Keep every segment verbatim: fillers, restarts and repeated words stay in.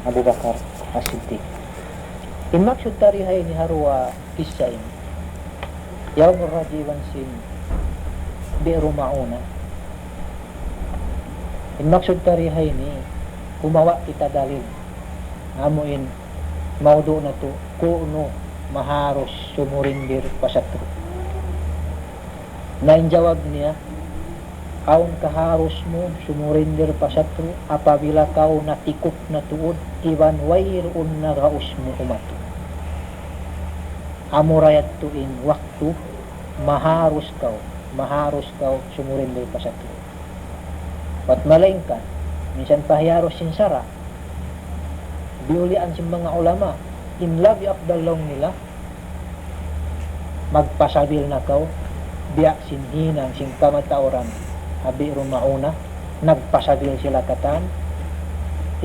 Abu Bakar As-Siddiq. In maksud ta di ha ini ha duwa kissa ini, Yawmur Raji iban sin Bi'ru Ma'una. In maksud ta di ha ini, kumawa' kita dalil. Amu in maudu' natu', ku'nu maharus sumurindir pa satru'. Na in jawab niya, awn kaharus mu sumurindir pa satru' apabila kaw natikup na tuud iban wayruun na gaus mu umatu. Amura yadtu in waktu maharus kaw, maharus kaw sumurindir pa satru'. Bat malaingkan, minsan pa hiharus sin sara', biyulian sin manga ulama, in labi afdal laung nila, magpasabil na kaw, biya' sin hinang sin kamatauran ha Bi'ru Ma'una, nagpasabil sila katan,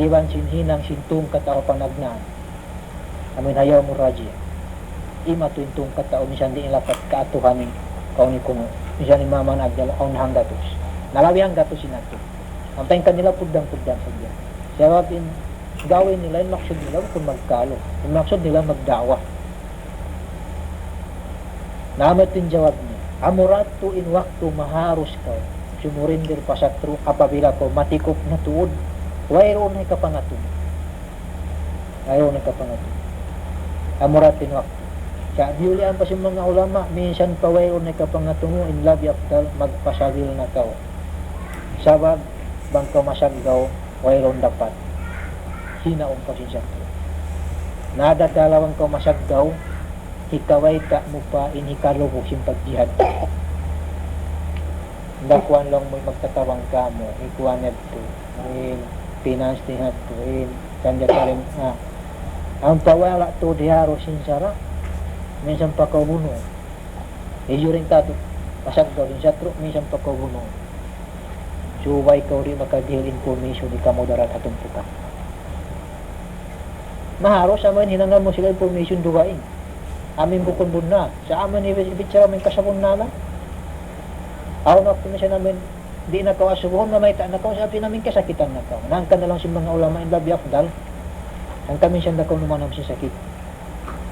iban sin hinang sin tungka' tau panagnaan. Amu in ha Yawmur Raji. Imatu in tungka' tau minsan di' nila pat kaatuhan in kaw ni kunu'. Minsan in mama na adjal awn hanggatus. Nalabi hanggatus in atu. Ampa in kanila puddang-puddang sadja. Sabab in gawi nila, in maksud nila bukun magkalu. In maksud nila magda'wa. Na amu yadtu in jawab niya. Amura yadtu in waktu maharus kaw sumurindir pa satru' apabila kaw matikup na tuud, wayruun na hikapangatu mu. Wayruun na hikapangatu mu. Amura yadtu in waktu. Sa' biyulian pa sin manga ulama, minsan pa wayruun na hikapangatu mu, in labi afdal magpasabil na kaw. Sabab bang kaw masaggaw, wayruun dapat, hinaun kaw sin satru'. Na adakala bang kaw masaggaw, hikabayta' mu pa in hikalubu sin pagjihad. Dakuan laung mu magtatabang kamu, hikuan yadtu, in finance niya yadtu, in sanjata rin, ah. Ampa wala' tuud hiharus sin sara', minsan pa kaw bunu'. Hisiyu in katu', pasaggaw sin satru', minsan pa kaw bunu'. Subay kaw di' makadihil information di' kamudarat ha tumpukan. Maharus amu in hinangan mu sila information dugaing. Amu in bukun bunnal. Sa' amu in ibit-, ibichara mu in kasabunnalan. Awn waktu minsan amu in di' na kaw asubuhun, mamayta' na kaw, sa' amu in kasakitan na kaw. Na hangkan na laung sin manga ulama in labi afdal, hangkan minsan da kaw numanam sin sakit.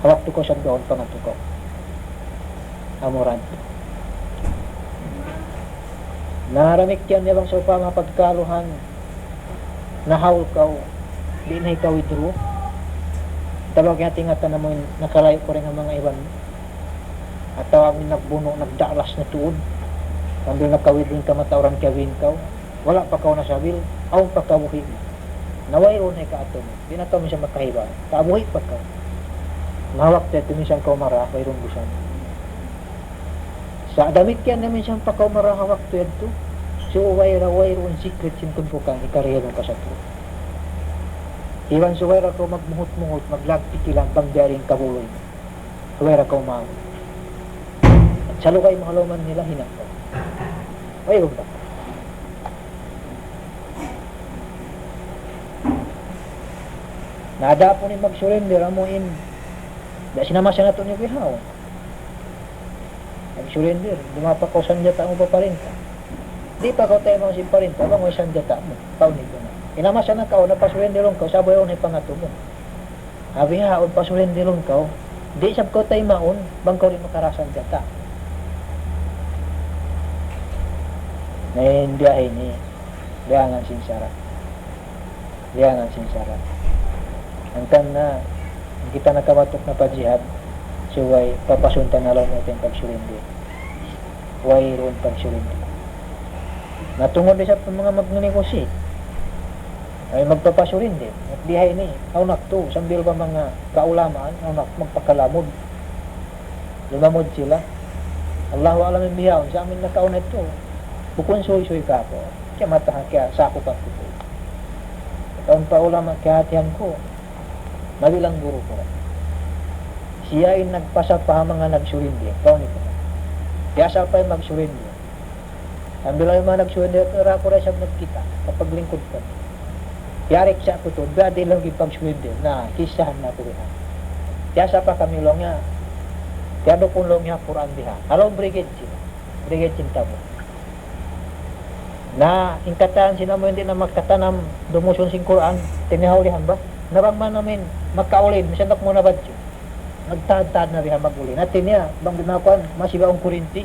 Ha waktu kaw saggawun pangatu kaw. Amura yadtu. Na damikkiyan niya bang sawpama pagkaluhan, nahaul kaw, di' na hika-withdraw. Tabang kiyat-ingatan namu' in nakalayu' kaw dayn ha manga iban. Atawa amu in nagbunu', nagda'las na tuud. Sambil naka-withdraw in kamatauran kiyabin kaw. Wala' pa kaw nasabil, awn pa kabuhi' mu. Na wayruun na hikaatu mu. Di' na kaw minsan makahiba. Kabuhi' pa kaw. Na ha waktu yadtu minsan kaw mara, wayruun dusa mu. Sa' damikkiyan na minsan pa kaw mara ha waktu yadtu. Subay da wayruun secret sin tumpukan, hikarihilan pa satru'. Iban subay da kaw magmuhut-muhut, maglagpikilan, bang biya' diin kabuhi' mu. Subay da kaw mau. Sa' lugay mu ha lawm nila hinang kaw. Wayruun da. Na adapun in mag-surrender, amu in, biya' sin masa natu' ini bihaun. Mag-surrender, dumā pa kaw sanjata' mu pa parinta. Di' pa kaw taymaun sin parinta, bang way sanjata' mu, kaw ni guna. In masa nakauna, pa-surrender laung kaw, sabab wayruun na hipangatu mu. Bihaun pa-surrender laung kaw, di' isab kaw taymaun, bang kaw di' makara sanjata'. Na in biya' ini, biya' ngan sin sara'. Biya' ngan sin sara'. Hangkan na, kita nakabatuk na pa jihad, subay papasun ta na laung mu in pag-surrender. Wayruun pag-surrender. Na tungud isab pa manga magnegosyo. Ay magpapa-surrender. Di' ha ini, awn waktu, sambil pa manga kaulamaan, awn waktu magpakalamud. Lumamud sila. Allahu a'lam in bihaun, sa' amu in nakauna yadtu. Bukun suysuy kāku'. Kiyamatahan, kiyasakupan ku. Awn pa ulama kiyahatihan ku. Mabilang guru ku. Siya in nagpasapa ha manga nag-surrender. Kaw ni ku. Kiyasapa in mag-surrender. Sambil awn manga nag-surrender, ra ku da isab nagkita'. Kapaglingkud ku. Kiyariksa' ku tuud, biya' diin laung in pag-surrender. Na, kisahan na ku bihan. Kiyasapa kami laung niya. Kiyadukun laung niya Qur'an bihan. Ha lawm brigade sin. Brigade sin Tabuk. Na, in katan sin amu in di' na makatanam, dumusun sin Qur'an, tinihaw dihan ba? Na bang man amin makaulin, misan da kunu' na badju'. Nagtahad-tahad na biha mag-ulin. Hati niya, bang di' makuan, masi ba ang kurinti?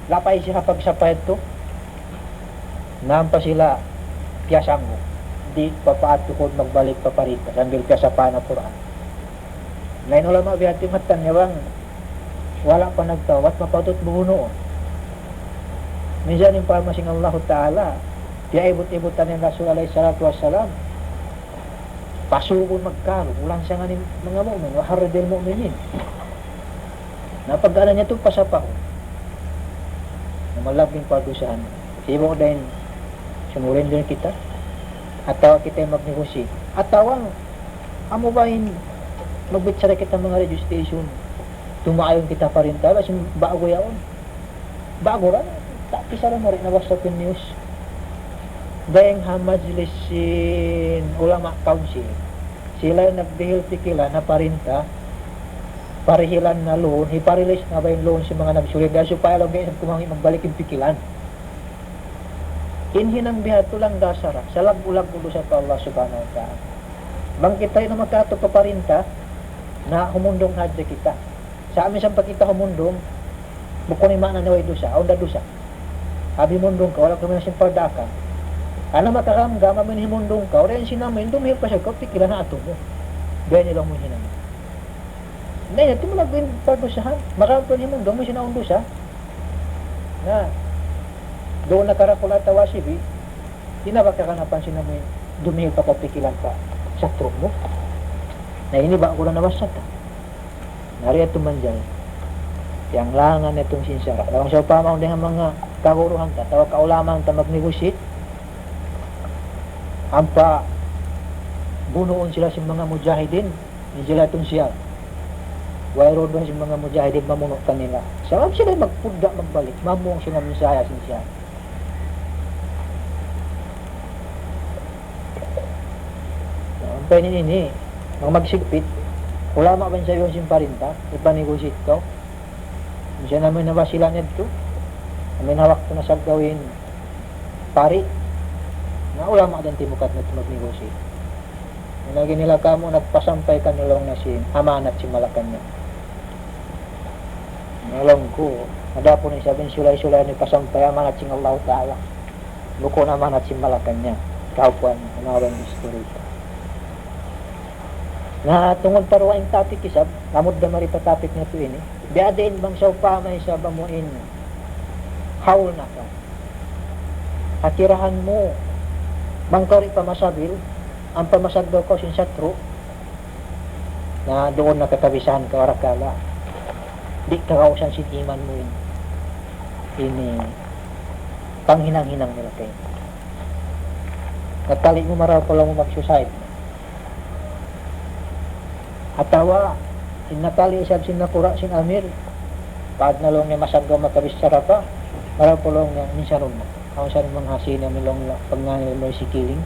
Lapay siya ha pagsapa yadtu. Nampa sila piyasanggu. Di' pa paatuhun magbalik pa parinta sambil piyasapa na Qur'an. Na in ulama biya' hati matan niya bang wala' pa nagtawbat, mapatut bunuun. Minsan in parman sin Allahu Ta'ala, piyaibut-ibutan in Rasul alayhi salatu wassalam, pasugun magkalu, ulang siya nga in manga mu'min, وحرض المؤمنين. Na pagkala niya tu pasapahun. Na malabing pagdusahan. Sibu' dayn, sumurrender kita. Atawa kita in magnegosyate. Atawa, amu ba in magbichara kita manga radio station. Tumaayon kita parinta, ba sin ba'gu yaun. Ba'gu ra, ta' kisara mari nabasa ku in news. Dayng ha majlis sin ulama council. Sila in nagdihil pikilan ha parinta, parihilan na loan, hiparilis na ba in loan sin manga nagsurrender supaya laung di' isab kumangi' magbalik in pikilan. In hinang biha' tu langgal sara', salaggu'-laggu' dusa pa Allah Subhanahu wa Ta'ala. Bang kita in makaatu pa parinta, na humundung hadja kita. Sa' minsan pa kita humundung, bukun in maana niya way dusa, awn da dusa. Abi mundung kaw, wala' kaw mayta' sin pardaakan. Ana makaramgam, amu in himundung kaw, dayn sin amu in dumihil pa siya kaw, pikilan ha atu mu. Biya' ini laung mu in hinang. Na, yadtu mu laung in pardusahan. Makaramgam in himundung, amu in sin awn dusa. Na, duun na karakula' atawa sibi', di' na ba ka kanapan sin amu in dumihil pa kaw pikilan pa satru' mu. Na, ini ba aku na nabasa ta. Na, di' yadtu manjari. Kiyanglangan yadtu sin sara'. Laung sawpama, awn dayn ha manga kaguruhan ta, atawa kaulamaan ta magnegosyate, ampa bunuun sila sin manga mujahidin, in sila tun siya. Wayruun duun sin manga mujahidin mamunu' kanila. Sabab sila magpudda' magbalik, mamung sila minsaya sin siya. Ampa ini, ini, bang magsigpit, ulama ba in sabihan sin parinta, ipanegosyate kaw? Minsan amu in nabasilan yadtu, amu in ha waktu nasaggaw in pari, na ulama dayn timukat na tumagnegosyo. Na lagi' nila kamu nagpasampay kaniya laung niya sin amanat sin Malacañang. Na laung ku, adapun isab in sulay-sulay niya pasampay amanat sin Allahu Ta'ala. Bukun amanat sin Malacañang. Kaupuan, unawa in istorya. Na tungud pa dugaing topic isab, lamud da mari pa topic natu' ini. Biya' diin bang sawpama isab amu in haul na kaw. Ha kirahan mu, bang kaw di' pa masabil, ampa masaggaw kaw sin satru', na duun na kakabisahan kaw arakala'. Di' kagausan sin iman mu in, ini panghinang-hinang nila kaymu. Natali' mu marayaw pa laung mu mag-suicide. Atawa, in natali' isab sin nakura' sin amir, pag na laung niya masaggaw makabichara pa, marayaw pa laung niya minsan na. Awn sa manga hasi niya laung nila, pagngān nila may sikiling.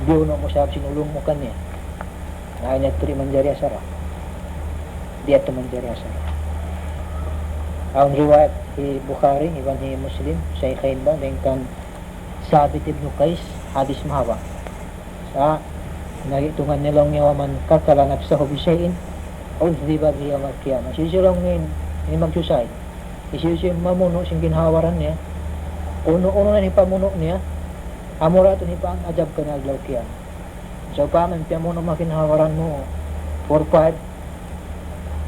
Biyunu' mu isab sin ulung mu kaniya. Na, ini yadtu di' manjari ha sara'. Di' yadtu manjari ha sara'. Awn riwayat hi Bukhari, iban hi Muslim, Shaykhayn ba, dayn kan Sabit ibn Qais, hadith mahaba'. Sa', nagitungan niya laung niya, ومن قتل نفسه بشيء عذب به يوم القيامة. Hisiyu-siyu laung niya in mag-suicide. Hisiyu-siyu in mamunu' sin ginhawa-baran niya. Unu-unu na in hipamunu' niya. Amura tuud in hipaazab kaniya adlaw kiyamat. Sawpama in piyamunu' mu ha ginhawa-baran mu, four five,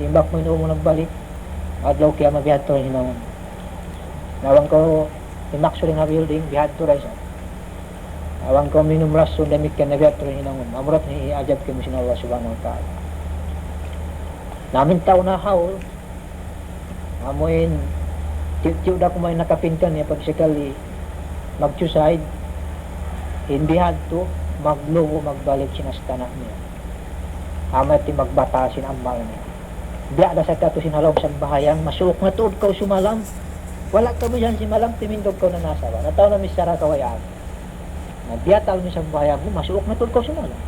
timbak mu in ū mu nagbalik, adlaw kiyamat biya' hādtu in hinangun. Na bang kaw timbak suring ha building, biya' hādtu da isab. Na bang kaw minum rasun damikkiyan na biya' hādtu in hinangun. Amura tuud in hiazab kaymu sin Allah Subhanahu wa Ta'ala. Na amu in tau nahaul, amu in tiyu'-tiyu' da kuman in nakapin kaniya pag sakali mag-suicide, in biya' hādtu, maglubu' magbalik sin astana' niya. Amu in magbatal sin amal niya. Biya' da sa katu' sin ha lawm sambahayang, masuuk na tuud kaw sumalam. Wala' kaw bisan simalam, timindug kaw na nasa ba. Na tau na misara kaw ay agi. Na biya' hādtu in sambahayang mu, masuuk na tuud kaw sumalam.